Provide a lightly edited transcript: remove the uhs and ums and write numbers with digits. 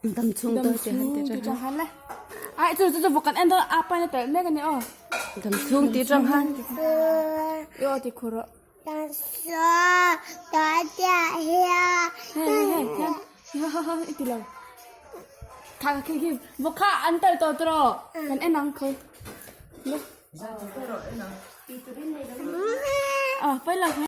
Dam chhung to ti han ti tang han le. Ai chu chu vokan en do apa na tel mek ani aw. Dam chhung ti tang han. Yo ti khuro. He he he. Iti lo. Kha khi khi vokha an tel to tro. Kan en ang khoi. Le. Ah, pai la.